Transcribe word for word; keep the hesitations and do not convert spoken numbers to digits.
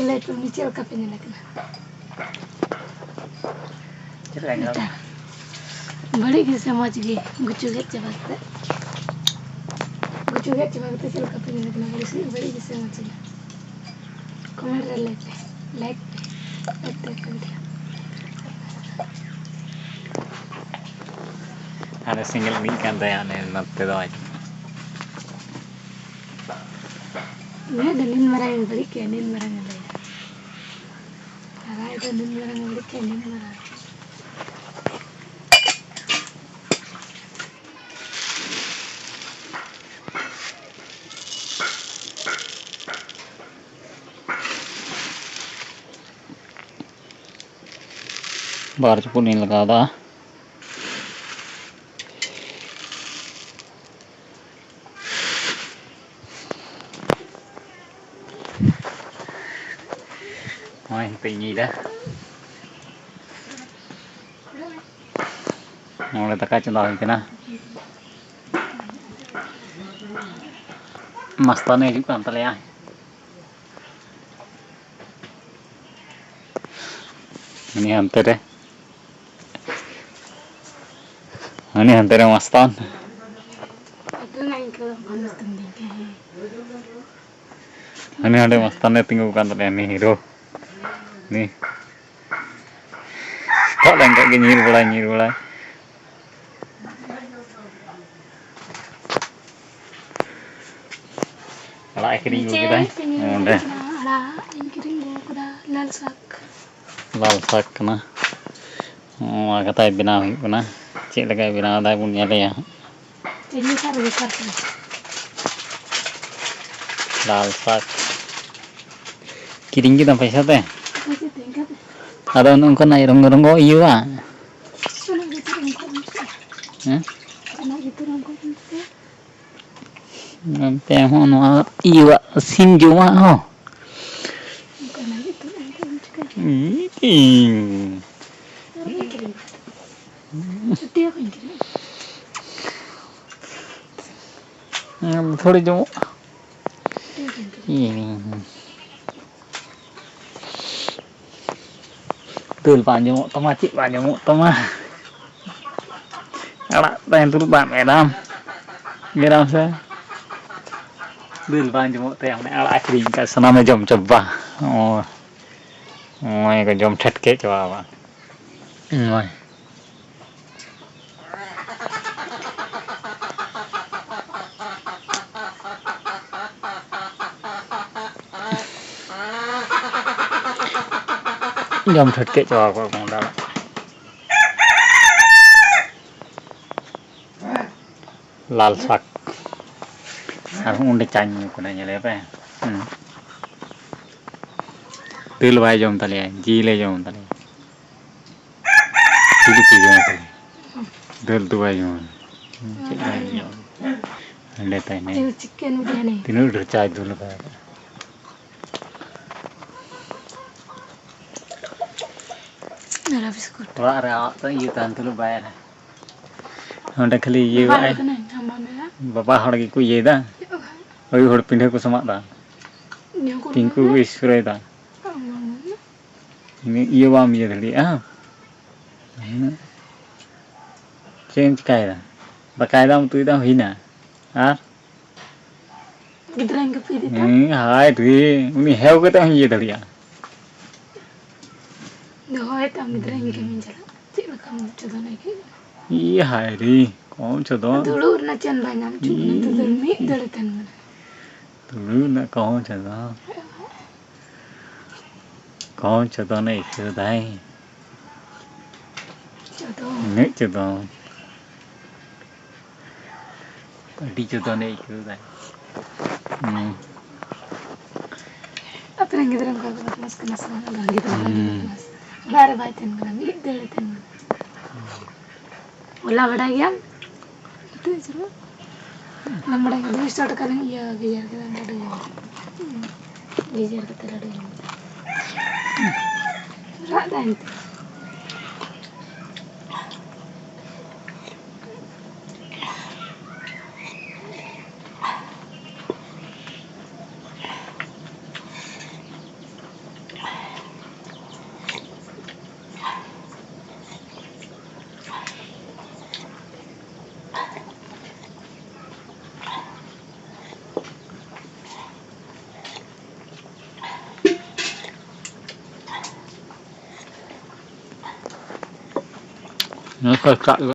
ᱞᱟᱹᱭ ᱯᱮ, ᱩᱱᱤ ᱪᱮᱫ ᱞᱮᱠᱟ ᱯᱮ ᱧᱮᱞᱮ ᱠᱟᱱᱟ? ᱪᱮᱫ ᱞᱮᱠᱟ ᱧᱮᱞᱚᱜ ᱠᱟᱱᱟ? ᱵᱟᱹᱲᱤᱡ ᱜᱮ ᱥᱮ ᱢᱚᱡᱽ ᱜᱮ? ᱜᱩᱪᱩ ᱜᱮᱫ ᱪᱟᱵᱟ ᱠᱟᱛᱮ, ᱜᱩᱪᱩ ᱜᱮᱫ ᱪᱟᱵᱟ ᱠᱟᱛᱮ ᱪᱮᱫ ᱞᱮᱠᱟ ᱯᱮ ᱧᱮᱞᱮ ᱠᱟᱱᱟ? ᱵᱟᱹᱲᱤᱡ ᱥᱮ, ᱵᱟᱹᱲᱤᱡ ᱜᱮ ᱥᱮ ᱢᱚᱡᱽ ᱜᱮ? ᱠᱚᱢᱮᱱᱴ ᱨᱮ ᱞᱟᱹᱭ ᱯᱮ, ᱞᱟᱭᱤᱠ ᱯᱮ, ᱞᱟᱭᱤᱠ ᱯᱮ ᱵᱷᱤᱰᱤᱭᱳ᱾ ᱦᱟᱱᱮ ᱥᱮᱸᱜᱮᱞ ᱤᱲᱤᱡ ᱠᱟᱱ ᱛᱟᱭᱟ, ᱚᱱᱮ ᱱᱚᱛᱮ ᱫᱚ ᱟᱡ᱾ ᱩᱱᱤᱭᱟᱜ ᱫᱚ ᱱᱤᱱ ᱢᱟᱨᱟᱝ ᱮ ᱵᱟᱹᱲᱤᱡ ᱠᱮᱜᱼᱟ, ᱱᱤᱱ ᱢᱟᱨᱟᱝ ᱮ ᱞᱟᱹᱭᱟ᱾ ᱟᱨ ᱟᱡ ᱫᱚ ᱱᱤᱱ ᱢᱟᱨᱟᱝ ᱮ ᱵᱟᱹᱲᱤᱡ ᱠᱮᱜᱼᱟ, ᱱᱤᱱ ᱢᱟᱨᱟᱝ᱾ ᱵᱟᱨ ᱪᱩᱯᱩᱫ ᱞᱤᱧ ᱞᱟᱜᱟᱣ ᱮᱫᱟ᱾ ᱱᱚᱜᱼᱚᱭ ᱱᱤᱛᱚᱜ ᱤᱧ ᱤᱭᱟᱹᱭᱮᱫᱟ᱾ ᱱᱚᱰᱮ ᱫᱟᱠᱟ ᱪᱚᱸᱫᱟ ᱦᱩᱭ ᱠᱟᱱᱟ᱾ ᱢᱟᱥᱛᱟᱱᱤ ᱦᱤᱡᱩᱜ ᱠᱟᱱ ᱛᱟᱞᱮᱭᱟ᱾ ᱩᱱᱤ ᱦᱟᱱᱛᱮ ᱨᱮ, ᱩᱱᱤ ᱦᱟᱱᱛᱮ ᱨᱮ ᱢᱟᱥᱛᱟᱱ᱾ ᱦᱟᱱᱮ ᱦᱟᱸᱰᱮ ᱢᱟᱥᱛᱟᱱᱮ ᱛᱤᱸᱜᱩ ᱟᱠᱟᱱ ᱛᱟᱞᱮᱭᱟ, ᱱᱤ ᱦᱤᱨᱳ᱾ ᱱᱤ ᱥᱮᱛᱟᱜ ᱞᱮᱱ ᱠᱷᱟᱡ ᱜᱮ ᱧᱤᱨ ᱵᱟᱲᱟᱭ, ᱧᱤᱨ ᱵᱟᱲᱟᱭ᱾ ᱟᱲᱟᱜ ᱮ ᱠᱤᱨᱤᱧ ᱟᱹᱜᱩ ᱠᱮᱫᱟᱭ ᱱᱤᱪᱮ ᱱᱚᱰᱮ᱾ ᱟᱲᱟᱜ ᱤᱧ ᱠᱤᱨᱤᱧ ᱟᱹᱜᱩ ᱠᱟᱫᱟ, ᱞᱟᱞ ᱥᱟᱠ᱾ ᱞᱟᱞ ᱥᱟᱠ ᱠᱟᱱᱟ᱾ ᱱᱚᱣᱟ ᱠᱟᱛᱷᱟᱭ ᱵᱮᱱᱟᱣ ᱦᱩᱭᱩᱜ ᱠᱟᱱᱟ᱾ ᱪᱮᱫ ᱞᱮᱠᱟᱭ ᱵᱮᱱᱟᱣ ᱮᱫᱟ ᱵᱚᱱ ᱧᱮᱞᱮᱭᱟ ᱦᱟᱸᱜ᱾ ᱪᱤᱱᱤ ᱥᱟᱨ ᱵᱮᱥᱟᱨ ᱠᱟᱱᱟ᱾ ᱞᱟᱞ ᱥᱟᱠ ᱠᱤᱨᱤᱧ ᱠᱮᱫᱟᱢ ᱯᱚᱭᱥᱟ ᱛᱮ? ᱚᱠᱚᱭ ᱪᱮᱫ ᱛᱮ ᱮᱱᱠᱟ ᱛᱮ? ᱟᱫᱚ ᱚᱱᱮ ᱚᱱᱠᱟᱱᱟᱜ ᱨᱚᱝᱜᱚ ᱨᱚᱝᱜᱚ ᱤᱭᱟᱹᱣᱟ᱾ ᱚᱱᱟ ᱜᱮ ᱪᱮᱫ ᱮᱢ ᱠᱚ ᱮᱢ ᱠᱮᱫᱟ? ᱦᱮᱸ? ᱚᱱᱟ ᱜᱮ ᱪᱮᱫ ᱮᱢ ᱠᱚ ᱮᱢ ᱠᱮᱫᱟ? ᱱᱚᱱᱛᱮ ᱦᱚᱸ ᱱᱚᱣᱟ ᱤᱭᱟᱹᱣᱟᱜ ᱥᱤᱢ ᱡᱚᱢᱟᱜ ᱦᱚᱸ᱾ ᱚᱱᱠᱟᱱᱟᱜ ᱜᱮ ᱛᱚ ᱮᱱᱠᱟ ᱮᱢ ᱪᱤᱠᱟᱹᱭᱟ? ᱤᱧ᱾ ᱟᱨ ᱵᱟᱹᱧ ᱠᱤᱨᱤᱧ ᱠᱟᱫᱟ᱾ ᱪᱷᱩᱴᱤ ᱦᱚᱸ ᱵᱟᱹᱧ ᱠᱤᱨᱤᱧ ᱠᱟᱫᱟ᱾ ᱛᱷᱚᱲᱤ ᱡᱚᱢᱚᱜ᱾ ᱪᱷᱩᱴᱤ ᱦᱚᱸ ᱵᱟᱹᱧ ᱠᱤᱨᱤᱧ ᱠᱟᱫᱟ᱾ ᱤᱧ᱾ ᱫᱟᱹᱞ ᱵᱟᱝ ᱡᱚᱢᱚᱜ ᱛᱟᱢᱟ, ᱪᱮᱫ ᱵᱟᱝ ᱡᱚᱢᱚᱜ ᱛᱟᱢᱟ᱾ ᱟᱲᱟᱜ ᱛᱟᱭᱚᱢ ᱛᱩᱞᱩᱡ ᱵᱟᱢ ᱮᱨᱟᱢ, ᱮᱨᱟᱢ ᱥᱮ᱾ ᱫᱟᱹᱞ ᱵᱟᱝ ᱡᱚᱢᱚᱜ ᱛᱟᱭᱟ, ᱢᱟᱱᱮ ᱟᱲᱟᱜ ᱟᱹᱠᱷᱨᱤᱧ ᱠᱟᱜ ᱥᱟᱱᱟᱢᱮ ᱡᱚᱢ ᱪᱟᱵᱟ᱾ ᱱᱚᱜᱼᱚᱭ, ᱱᱚᱜᱼᱚᱭ ᱠᱚ ᱡᱚᱢ ᱴᱷᱮᱴᱠᱮ ᱪᱟᱵᱟ ᱟᱠᱟᱫ᱾ ᱱᱚᱜᱼᱚᱭ᱾ ᱡᱚᱢ ᱴᱷᱮᱴᱠᱮ ᱪᱟᱵᱟ ᱠᱚᱜᱼᱟ ᱠᱚ ᱚᱸᱰᱮ᱾ ᱞᱟᱞ ᱥᱟᱠ᱾ ᱟᱨ ᱚᱸᱰᱮ ᱪᱟᱧ ᱧᱩ ᱠᱟᱱᱟ, ᱧᱮᱞᱮ ᱯᱮ᱾ ᱦᱩᱸ᱾ ᱫᱟᱹᱞ ᱵᱟᱭ ᱡᱚᱢ ᱛᱟᱞᱮᱭᱟ, ᱡᱤᱞᱮ ᱡᱚᱢ ᱛᱟᱞᱮᱭᱟ᱾ ᱪᱤᱞᱤ ᱯᱮ ᱡᱚᱢ ᱛᱟᱞᱮᱭᱟ? ᱫᱟᱹᱞ ᱫᱚ ᱵᱟᱭ ᱡᱚᱢᱟ᱾ ᱦᱩᱸ, ᱪᱮᱫ ᱵᱟᱭ ᱡᱚᱢᱟ? ᱦᱟᱸᱰᱮ ᱛᱟᱦᱮᱱᱟᱭ᱾ ᱪᱤᱠᱮᱱ ᱵᱤᱨᱭᱟᱱᱤ᱾ ᱛᱤᱱᱟᱹᱜ ᱰᱷᱮᱨ ᱪᱟᱭ ᱫᱩᱞ ᱟᱠᱟᱫᱟ᱾ ᱟᱨ ᱵᱤᱥᱠᱩᱴ᱾ ᱚᱲᱟᱜ ᱨᱮ ᱟᱲᱟᱜ ᱛᱚ ᱤᱭᱟᱹ ᱛᱟᱦᱮᱱ ᱛᱩᱞᱩᱡ ᱵᱟᱭ ᱨᱮ᱾ ᱚᱸᱰᱮ ᱠᱷᱟᱹᱞᱤ ᱤᱭᱟᱹ ᱵᱟᱵᱟ ᱟᱜᱼᱟᱭ᱾ ᱦᱚᱲ ᱠᱟᱱᱟᱭ, ᱟᱢ ᱵᱟᱢ ᱞᱟᱹᱭᱟ? ᱵᱟᱵᱟ ᱦᱚᱲ ᱜᱮᱠᱚ ᱤᱭᱟᱹᱭᱮᱫᱟ᱾ ᱪᱮᱫ ᱦᱚᱸ ᱵᱟᱝ᱾ ᱟᱭᱳ ᱦᱚᱲ ᱯᱤᱸᱰᱟᱹ ᱠᱚ ᱥᱟᱢᱟᱜ ᱮᱫᱟ᱾ ᱧᱩ ᱠᱚ ᱛᱤᱧ ᱠᱚ ᱵᱟᱝ᱾ ᱤᱥᱨᱟᱹᱭᱮᱫᱟ᱾ ᱵᱟᱝ, ᱵᱟᱝ, ᱵᱟᱝ᱾ ᱤᱱᱟᱹ ᱤᱭᱟᱹ ᱵᱟᱢ ᱤᱭᱟᱹ ᱫᱟᱲᱮᱭᱟᱜᱼᱟ᱾ ᱦᱩᱸ᱾ ᱪᱮᱫ ᱮᱢ ᱪᱤᱠᱟᱭᱮᱫᱟ? ᱫᱟᱠᱟᱭ ᱫᱟᱢ, ᱩᱛᱩᱭ ᱫᱟᱢ, ᱦᱩᱭᱱᱟ᱾ ᱟᱨ ᱜᱤᱫᱽᱨᱟᱹᱧ ᱜᱩᱯᱤᱭᱮᱫᱮ ᱛᱟᱢ? ᱦᱮᱸ, ᱦᱟᱭ ᱨᱮ, ᱩᱱᱤ ᱦᱮᱣ ᱠᱟᱛᱮ ᱦᱚᱸᱧ ᱤᱭᱟᱹ ᱫᱟᱲᱮᱭᱟᱜᱼᱟ᱾ ᱫᱚᱦᱚᱭ ᱛᱟᱢ ᱜᱤᱫᱽᱨᱟᱹᱧ ᱠᱟᱹᱢᱤᱧ ᱪᱟᱞᱟᱜ᱾ ᱪᱮᱫ ᱞᱮᱠᱟᱢ ᱪᱚᱫᱚᱱ ᱟᱹᱭᱠᱟᱹᱣ ᱠᱟᱱᱟ? ᱤᱭᱟᱹ ᱦᱟᱭ ᱨᱮ, ᱠᱚᱢ ᱪᱚᱫᱚᱱ᱾ ᱫᱩᱲᱩᱵ ᱨᱮᱱᱟᱜ ᱪᱮᱫ ᱵᱟᱭ ᱧᱟᱢ ᱦᱚᱪᱚ ᱠᱟᱱᱟ, ᱛᱚ ᱫᱟᱹᱲ ᱢᱤᱫ ᱫᱟᱹᱲ ᱛᱟᱦᱮᱱ ᱠᱟᱱᱟ᱾ ᱫᱩᱲᱩᱵ ᱨᱮᱱᱟᱜ ᱠᱚᱢ ᱪᱚᱫᱚᱱ᱾ ᱠᱚᱢ ᱪᱚᱫᱚᱱᱮ ᱟᱹᱭᱠᱟᱹᱣ ᱫᱟᱭ᱾ ᱪᱚᱫᱚᱱ᱾ ᱩᱱᱟᱹᱜ ᱪᱚᱫᱚᱱ᱾ ᱟᱹᱰᱤ ᱪᱚᱫᱚᱱᱮ ᱟᱹᱭᱠᱟᱹᱣ ᱫᱟᱭ᱾ ᱦᱩᱸ᱾ ᱟᱯᱮ ᱨᱮᱱ ᱜᱤᱫᱽᱨᱟᱹ ᱚᱱᱠᱟ ᱠᱚ ᱵᱚᱫᱢᱟᱥ ᱠᱟᱱᱟ ᱥᱮ ᱵᱟᱝ? ᱟᱞᱮ ᱨᱮᱱ ᱜᱤᱫᱽᱨᱟᱹ ᱦᱩᱸ᱾ ᱵᱚᱫᱢᱟᱥ᱾ ᱚᱲᱟᱜ ᱨᱮ ᱵᱟᱭ ᱛᱟᱦᱮᱱ ᱠᱟᱱᱟ, ᱢᱤᱫ ᱫᱟᱹᱲ ᱮ ᱛᱟᱦᱮᱱ ᱠᱟᱱᱟ᱾ ᱦᱚᱞᱟ ᱵᱟᱰᱟᱭ ᱜᱮᱭᱟᱢ? ᱱᱤᱛᱚᱜ ᱪᱟᱞᱟᱜ? ᱵᱟᱢ ᱵᱟᱰᱟᱭ ᱜᱮᱭᱟ? ᱫᱩᱭᱥᱚ ᱴᱟᱠᱟ ᱨᱮᱧ ᱤᱭᱟᱹ ᱜᱮᱡᱮᱨ ᱠᱮᱫᱟ, ᱚᱸᱰᱮ ᱜᱮ᱾ ᱜᱮᱡᱮᱨ ᱠᱟᱛᱮ ᱞᱟᱹᱰᱩ ᱡᱚᱢ᱾ ᱨᱟᱜ ᱫᱟᱭ ᱱᱤᱛᱚᱜ᱾ ᱱᱚᱣᱟ ᱠᱚ ᱪᱟᱜ